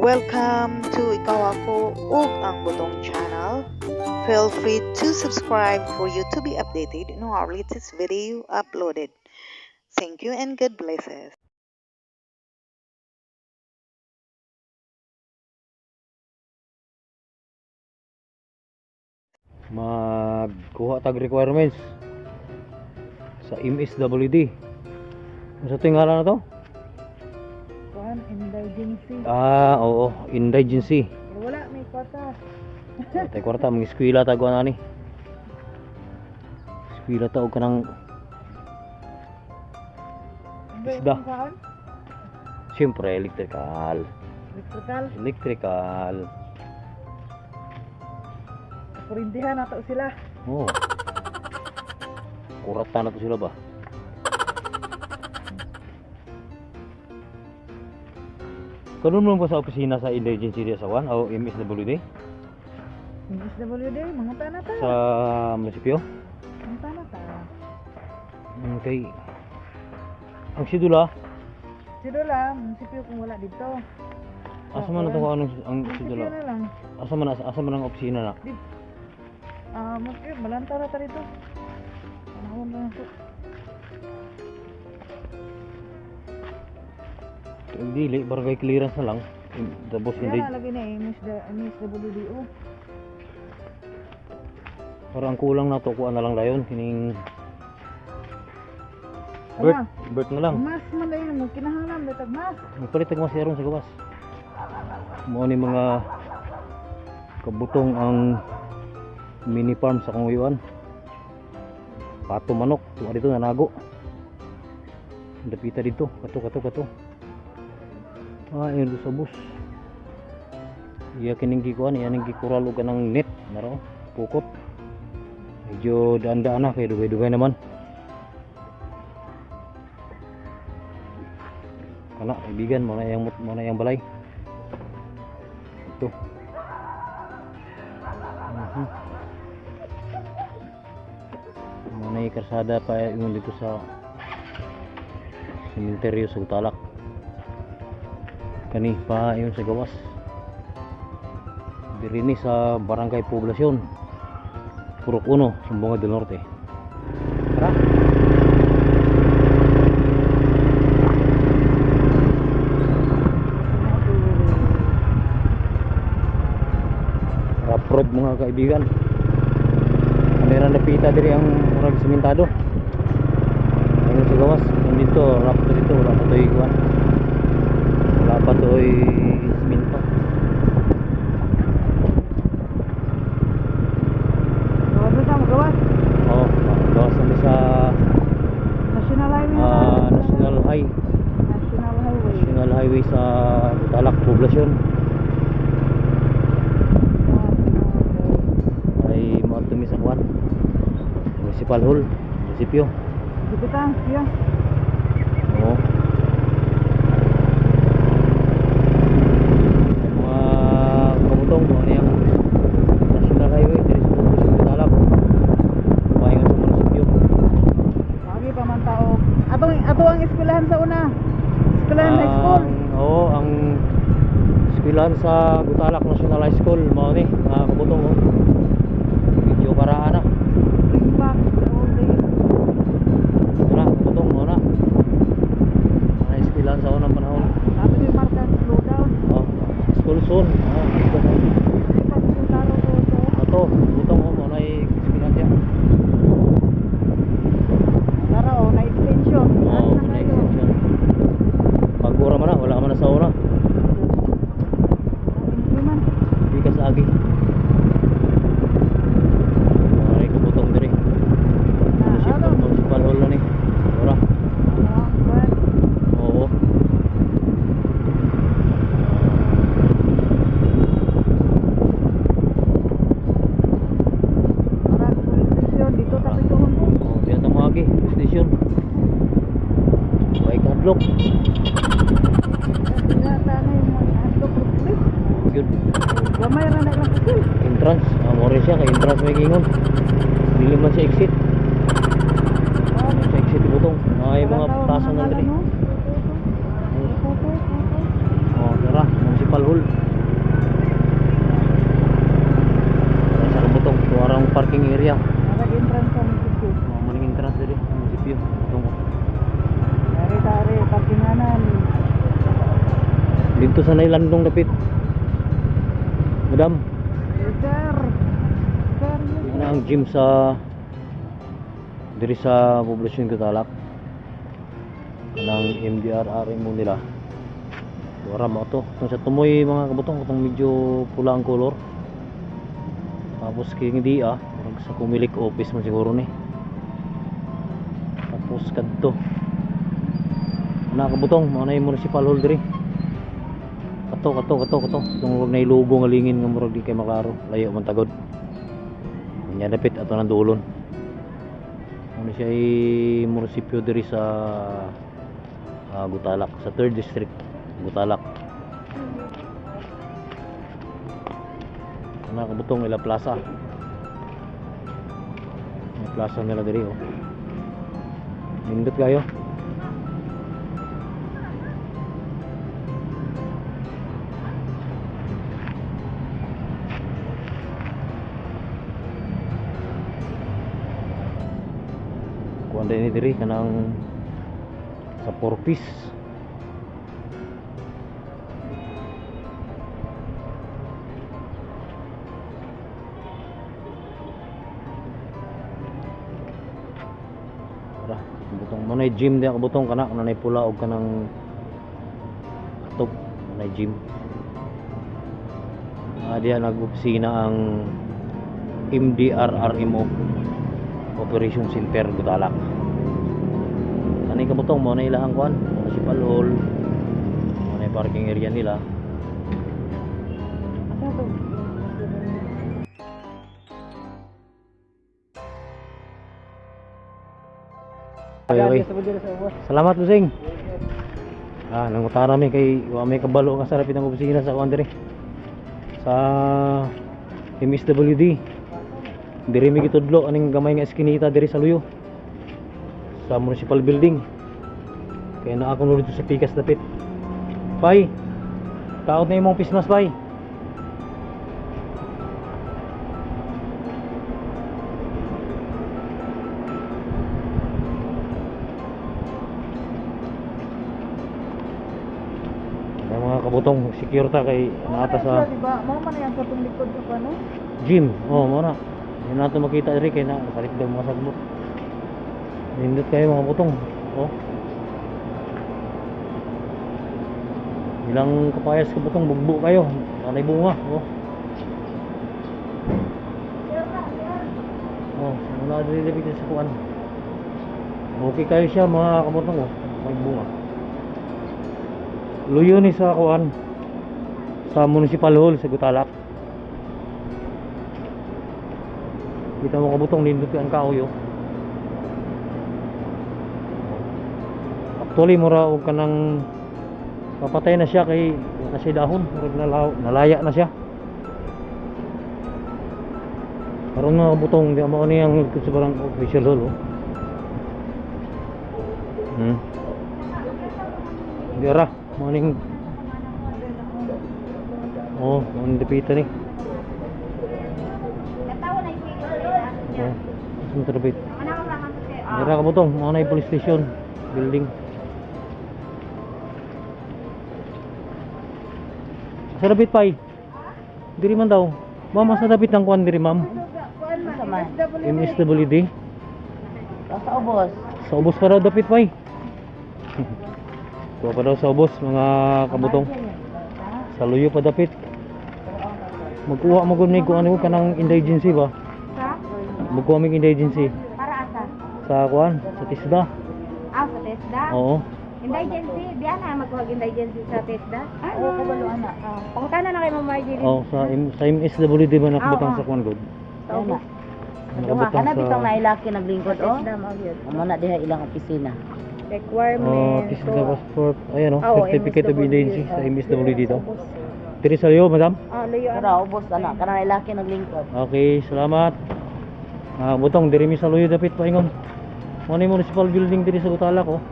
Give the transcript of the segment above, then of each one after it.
Welcome to Ikaw Ako ug ang Butong channel. Feel free to subscribe for you to be updated on our latest video uploaded. Thank you and God bless us. Magkuha tag requirements sa MSWD. Ano sa tingala na to? Kuan, indigency. Ah, oo, indigency. Pero wala, may kwarta. Tay kwarta mga eskwela ta kuan ani. Eskwela ta og kanang Isda. Kuan? Siyempre electrical. Electrical. Electrical. Kurindihan na to sila. Oo. Kurata na to sila ba? Kanon mo ba sa opisina sa indigency diya sa Juan o MSWD? MSWD, mga na ta. Sa munisipyo? Mga na ta. Okay. Ang sidula, Sidula, munisipyo kung wala dito. Asa man na to anong ang Munisipyo sidula? na lang. Asa man ang opisina na? Ah, munisipyo, malanta na ta dito. Panahon na to. Dili, barangay clearance na lang. Tapos Kaya hindi na lagi na MSWDO. Para ang kulang na to kuha na lang dayon kining birth, birth na lang. Mas man dahil mo kinahanglan bitag mas. Magpalit tag mas sa gawas. Mao ni mga kabutong ang mini farm sa Kanguyuan. Pato manok, tuwa dito nanago. Dapita dito, kato kato kato. Ah, ayun sa bus. Iya kining gikuan, iya ning gikural og kanang net, naro, pukot. Medyo daan-daan na kay dugay-dugay naman. Kana kaibigan, mo na yang balay. Ito. Mo na yung karsada pa ingon dito sa sementeryo sa Gutalak. Kani pa ingon sa gawas. Diri ni sa Barangay Poblacion. Purok 1, Sumbonga del Norte. Tara. Rough road mga kaibigan. Kanira napita diri ang murag simentado. Ayun sa gawas, kung dito rough to dito wala pa to'y kuwan. Wala pa to'y simento. Gawas na ta, magawas. Oo, gawas na sa National Highway na ta. National High, National Highway. National Highway sa Gutalak Poblacion. Ay moadto mi sa kuwan. Municipal Hall, munisipyo. Dito ta, siya. Oo. Ay, mga kabutong mo niyang National Highway diri sa Poblacion Gutalak. Paingon sa munisipyo. Lagi pa man tao. Atong ato ang eskwelahan sa una. Eskwelahan high school. Oo, ang eskwelahan sa Gutalak National High School mao ni mga kabutong oh. Medyo paraan na. Bring back the old days. Ito na, kabutong mao na. Mga eskwelahan sa unang panahon. Sabi ni Marcos, slow down. Oh, school zone. Oh, ito. Di pa yung taro to to. Ato, butong oh, mao na eskwelahan siya. Tara oh, na extension. Oo, oh, na extension. Pag-ura man na, wala man na sa una. Improvement. Di ka sa agi. Ay, kabutong diri. Na, ano? Municipal hall na ni. Ora. Ah, well, Oo. Tara, police station dito tapos tuhon ko. Oh, diyan ta mo agi, police station. Way kadlok. Ingatan na yung mga adto pro police. Good. Gamay ra na ilang pusil. Entrance, ah, mo rin siya kay entrance may gingon. Dili man siya exit. Sa exit butong. Ay mga putasan na diri. Oh, tara, municipal hall. Dito sa Nailandong dapit. Madam, Yes, sir. Sir, yes. na ang gym sa diri sa poblasyon Gutalak. Kanang MDRRMO nila. Wala mo to. Kung sa tumoy mga kabutong, itong medyo pula ang color. Tapos kay hindi murag sa Kumilik office man siguro ni. Tapos kadto. Ana kabutong, mao na yung municipal hall diri. Kato kato kato kato. Itong murag na logo nga lingin nga murag di kay maklaro. Layo man tagod. Nya dapit ato nang dulon. Ano siya ay munisipyo diri sa Gutalak, sa 3rd district Gutalak. Ana kabutong ila plaza. May plaza nila diri oh. Nindot kayo. Kuan din ni diri kanang sa 4 piece. Tara, butong mo na gym di ako butong kana kana nay pula og kanang atop na gym. Diya nag-opisina ang MDRRMO Operation Center Gutalak. Ani kabutong mo na ilahang kuan, municipal hall. Mo na parking area nila. Asa to? Okay, okay. Salamat Lusing. Nangutara mi kay wa may kabalo nga sa rapid ang opisina sa kuan diri. Sa MSWD. Diri mi gitudlo aning gamay nga eskinita diri sa Luyo. Sa municipal building. Kaya na ako dito sa Pikas dapit. Pai. Kaot na imong pismas pai. Kaya mga kabutong secure ta kay naata sa Siya, diba? Mao man yang katong likod sa ano? gym. Oh, mo na. Hindi nato makita diri kay na salit daw mga sagbot. Nindot kayo mga butong. Oh. Ilang kapayas ka butong bugbo kayo. Anay bunga, oh. Oh, wala diri diri sa kuan. Okay kayo siya mga kabutong oh. May bunga. Luyo ni sa kuan sa Municipal Hall sa Gutalak. Kita mo kabutong nindot ang kahoy oh. Actually mura og kanang papatay na siya kay wala na siya dahon, murag nalaya na siya. Karon mga kabutong di mao ni ang likod sa barangay official hall oh. Di ra mao ning oh, mao ning dapita ni. Oh, asa man to? Dira kabutong, mao na yung police station building. Sa dapit pay. Diri man daw. Ma'am, sa dapit ng kuan diri, ma'am. Kuan man, MSWD. Sa ubos. Sa ubos pa daw dapit pay. Kuha pa daw sa ubos mga kabutong. Sa luyo pa dapit. Magkuha mo gud ni kuan ko kanang indigency ba? Sa? Magkuha mig indigency Para asa? sa kuan, sa TISDA. Sa TESDA? Oo. Indigency? Diyan na, magkuha indigency sa TESDA? Ah, oo, kabalo ana. Oh, pangutana na kay Ma'am Marjorie. Oh, sa MSWD ba nakabutang Oo. sa kuan god? Sa ubos. Nakabutang Kana sa bitong nailaki naglingkod oh. TESDA, mao yun. Amo na diha ilang opisina. Requirement. Oh, TISDA passport. Ayan oh, Oo, certificate of MSWD. indigency sa MSWD dito. Sa ubos. Diri sa luyo, madam. Luyo. Pero ubos ana kana nailaki naglingkod. Okay, salamat. Butong diri mi sa luyo dapit paingon. Mo ni municipal building diri sa Gutalak oh.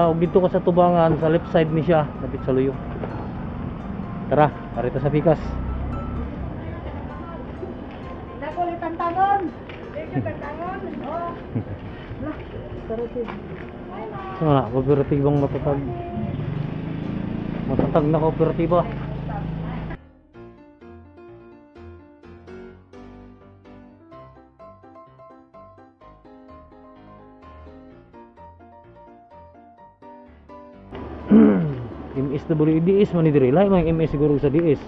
Og dito ka sa tubangan sa left side ni siya, dapit sa luyo. Tara, parita sa pikas. Dako tantangon. Medyo tantangon. Oh. So na, kooperatibong matatag. Matatag na kooperatiba. MSWDS man ni diri, lahi man ang MS siguro sa DS.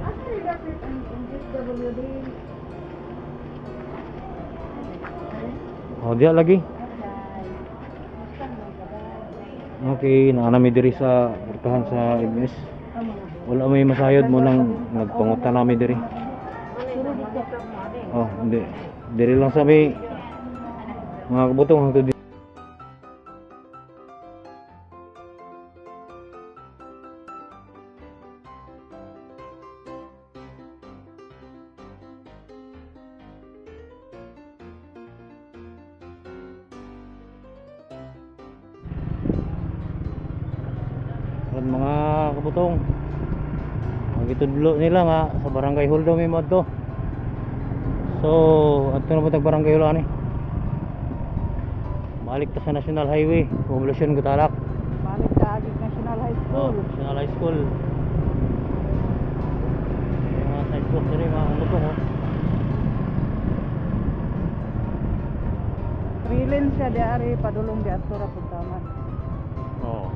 Asa rin dapat ang MSWD? Oh, diya lagi. Okay, naa nami diri sa portahan sa MS. Wala may masayod mo nang nagpanguta nami diri. Oh, hindi. Diri lang sa may mga kabutong hangtod Karon mga kabutong. Ang gitudlo nila nga sa barangay hall daw may moadto. So, adto na po tag barangay hall ani. Balik ta sa National Highway, Poblacion Gutalak. Balik sa Agig National High Oh, School. National High School. Yung mga sidewalk diri mga kabutong oh. Trilin siya di ari padulong di ato ra pud taman. Oo.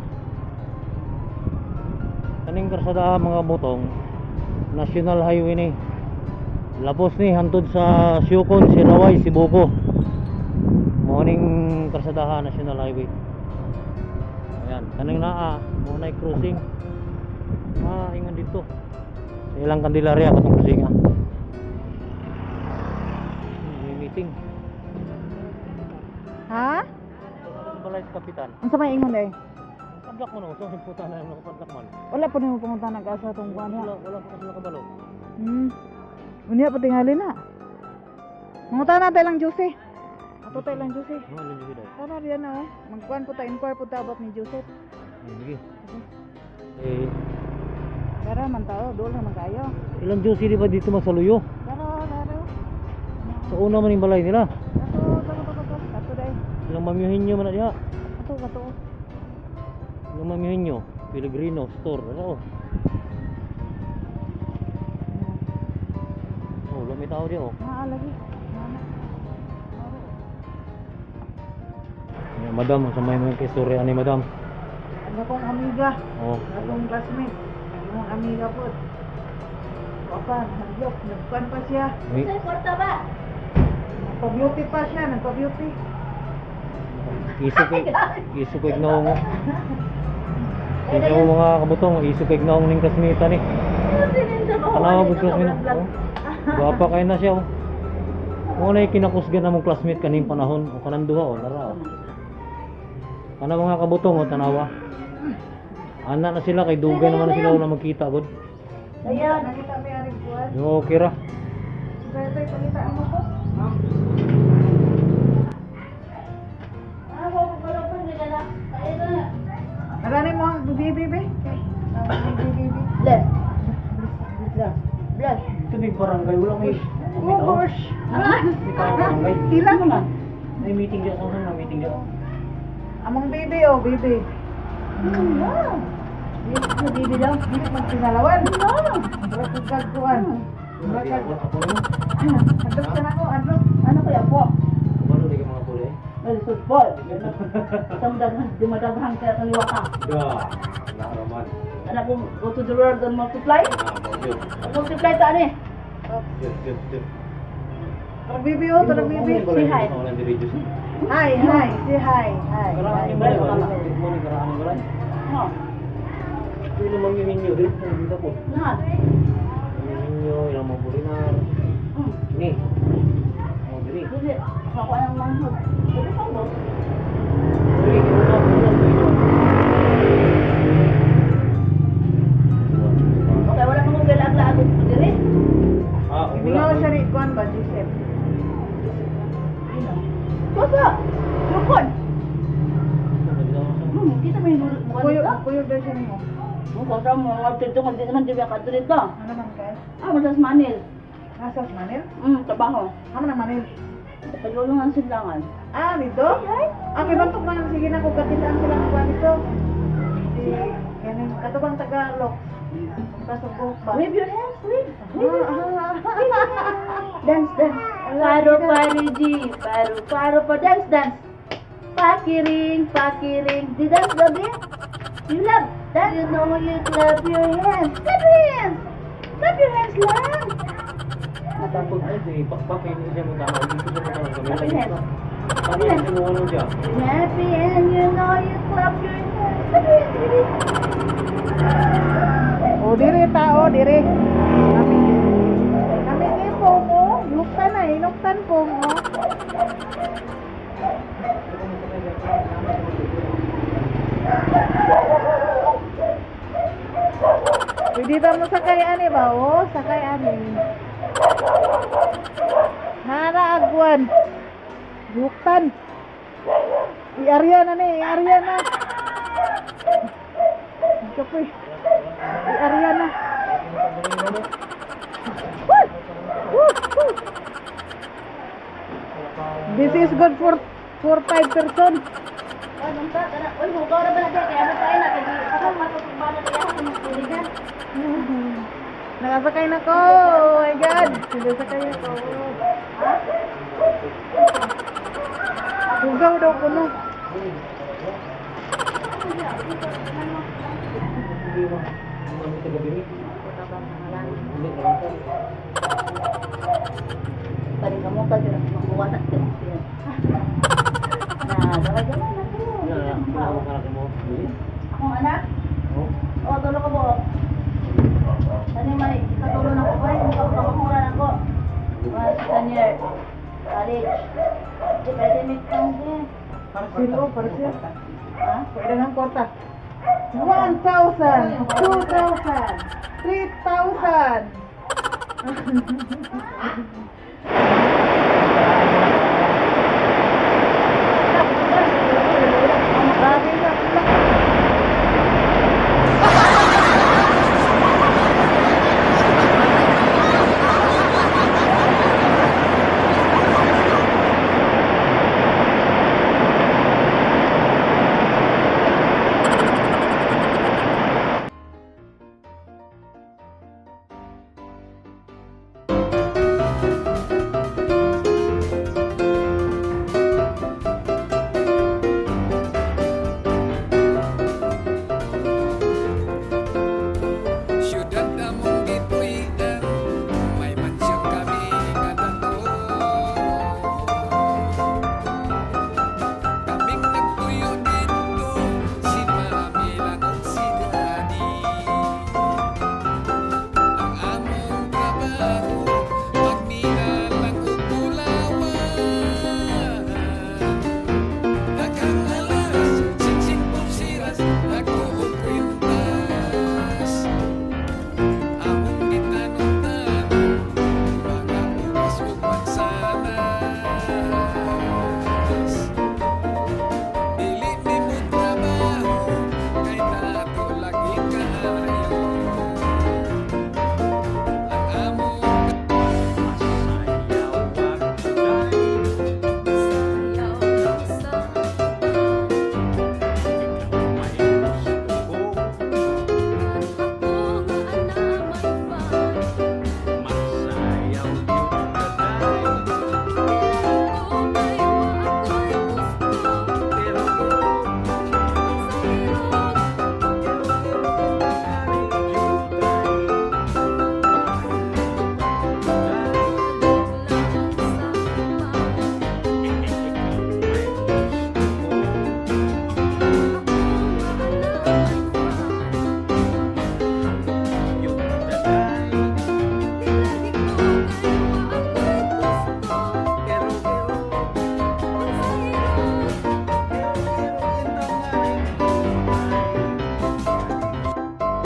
Kaning karsada mga butong, National Highway ni. Lapos ni hantod sa Siocon, Siraway, Sibuco. Mao ning karsadahan National Highway. Ayan, kaning naa, mo nay crossing. Ah, ingon dito. Sa ilang Candelaria katong crossing ah. May meeting. Ha? Sa balay sa kapitan. Unsa may ingon day? Padlak mo no, so puta na mo padlak man. Wala po nimo pumunta nag-asa tong kuan Wala, ha. wala pa kasi nakabalo. Unya pa tingali na. Manguta na tayo lang Jose. Ato tayo lang Jose. Ano lang dito daw? Tara diyan na oh. Magkuan po ta inquire po ta about ni Joseph. Sige. Eh, Tara man tao, dool na man kayo. ilang juicy di ba dito masaluyo? Tara, tara. Sa una man yung balay nila. Ato, ato, ato, ato. Ato day. Ilang mamyuhin nyo man na diha. Ato, ato. Ilang mamyuhin nyo. Pellegrino store. Ano? Oh, wala may tao diha oh. Naa lagi. Naa na. Yeah, madam, ang samay mo yung istorya ni madam. Ang akong amiga, Oh. ang akong classmate, ang akong amiga po. Opa, naglock, nagkuan pa siya. May Sa kwarta ba? Nagpa-beauty pa siya, nagpa-beauty. iso kay iso kay gnaong. oh. Tingnan mo mga kabutong, iso kay gnaong ning kasmita ni. Tanawa gud classmate. Oh. Gwapa kay na siya oh. Mo na kinakusgan na mong classmate kaning panahon o kanang duha oh, lara oh. Kana mga kabutong oh, tanawa. Ana na sila kay dugay naman na sila wala magkita gud. Ayan. Nakita may aring kuan. Yung okay ra. Sir, sir, pangita mo ko. Ah, ko ko pa nila na. Ayun na. Marami mo ang baby, baby. Baby, baby. Bless. Bless. Bless. Ito may barangay wala may Oh, gosh. May tao barangay. Ilan man? May meeting diya sa may meeting diya. Among baby, oh, baby. No. Baby daw. Dili magpinalawan. No. Mura kag kagkuan. Mura kag. Adlok ka na ko, adlok. Ano kaya po? Kabalo di ka mga puli. Nalisod po. Isang daghang, dumadaghang kaya kaliwa ka. Da. Wala raman. Anak ko, go to the world and multiply. Ah, good. Multiply ta ani. Good, good, good. Tarag baby, oh, tarag baby. Say hi. Wala diri Diyos. Hi, hi, say hi, hi. Karaan ni balay ba? Mo ni karaan ni balay. No. Ito yung mangyuhin nyo, dito dito po. Na. Mangyuhin nyo, ilang mga bulinar. Ini. Oh, diri. Dili, ako ang manghod. Dili pa mo. Diri, una, una, una. Okay, wala mong galag-laag ko diri. Ah, Ibingaw wala. siya ni kuan ba, Joseph? Kusa. Lukon. Kita may nulot mo Kuyo, kanita. kuyo daw siya nimo. Mo ko sa mo nga dito kundi naman di ba ka dito. Ano man kay? Ah, masas manil. Nasa Manil? Trabaho. Amo nang Manil. Sa pagulungan sidlangan. Ah, dito? Ah, kay bantok man sige na ko katinaan sila ng kuan dito. Si kaning katubang Tagalog. Pasok ko pa. Wave your hands, wave. Wave your hands. Ah, Dance, dance. Paro, paro, G. Paro, paro, pa. Dance, dance. Pakiring, pakiring. Di dance, gabi? You love. Dance. You know you clap your hands. Clap your hands. Clap your hands lang. Tapos ay di pakpak ini siya mo tama dito siya mo tama. Clap your hands. Tama siya mo ano siya. You're happy and you know you clap your hands. Clap your hands, baby. Oh, dire tao, dire. Kami kami ni po mo, yuktan na, inuktan po mo. Pwede ba mo sakay ani ba? Oh, sakay ani. Nara agwan. Yuktan. Iarya na ni, iarya na. Kapoy. Iarya na. Woo! Woo! Woo! This is good for five person. Ay, banta, tara. Uy, hugaw na ba na kaya mo tayo na kay ako matutugba na kaya ako magtuligan. Nakasakay na ko. Oh my God. Nakasakay ako. Hugaw daw ko no. Hindi mo. Hindi sa gabi ni. Hindi ka. Parin ka mo pag makuha na. Na, talaga na ako. Na, na ka na mo. Akong anak? Oh. O, tulo ka buok. Kani may ikatulo na ko ba? Makakuha na ko. Mga second year. College. Di pwede make friends eh. Parcel oh, parcel. Ha? Pwede ng kwarta. 1,000, 2,000, 3,000.